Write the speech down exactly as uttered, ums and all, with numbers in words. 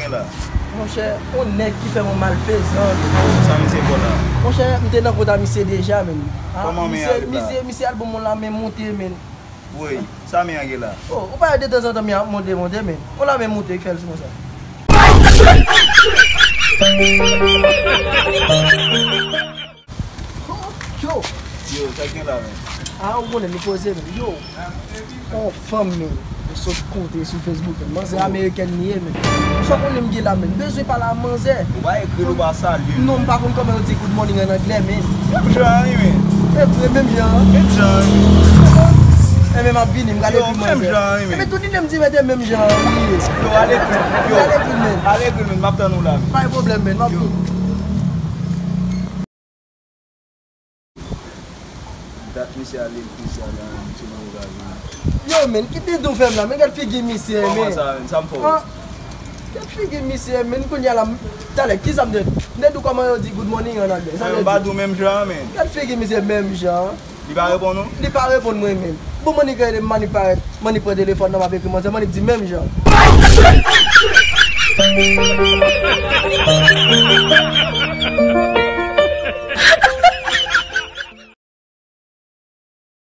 Monchè, yon nèg ki fè m yon malfezan. Sa misye fè la? Monchè, m te nan kont a misye deja, men. Ah, kòman men misye, misye, misye al ban m yon lamen moute, men. Woy, sa men an gen la? Oh, ou pa wè detanzantan men ap monte, monte, men. Yon lamen moute ki fè l sou konsa. Yo. Yo, sa k gen la, men? Ah, ou konnen, nou poze, men. Yo. On fanm, men. Yo sot kontre sou Facebook, men. Manzè amerikèn li ye, men. Sa konnen m gen la, men. Bezwen pale a manzè. Ou pa ekri l, ou pa salye l. Non, m pa konn kòman yo di good morning an anglè, men. Menm jan an, wi, men. E vre, menm jan an. Menm jan an, wi. E men m ap vini, m gade ekri manzè. Yo, menm jan an, wi, men. E men tout li menm di mete menm jan an, wi. Yo, ale ekri l, yo. Ale ekri l, men. Ale ekri l, men. M ap tann ou la, men. Pa gen pwoblèm, men. M ap vini. Dat misye ale, misye ale, misye nan ogazi. Yo, men, ki tenten w fè m la, men, gad figi misye, men. Kòman sa, men? Sa m fè w? Ah, gad figi misye, men, kounye a la, m, talè, kisa m te, m te di w kòman yo di good morning an anglè? Sa m te di? Yo pa di w menm jan, men. Gad figi misye menm jan. Li pa reponn ou? Li pa reponn mwen, men. Bon, Monica rele m, Mani parèt, Mani pran telefòn nan, m ap ekri manzè, Mani di menm jan.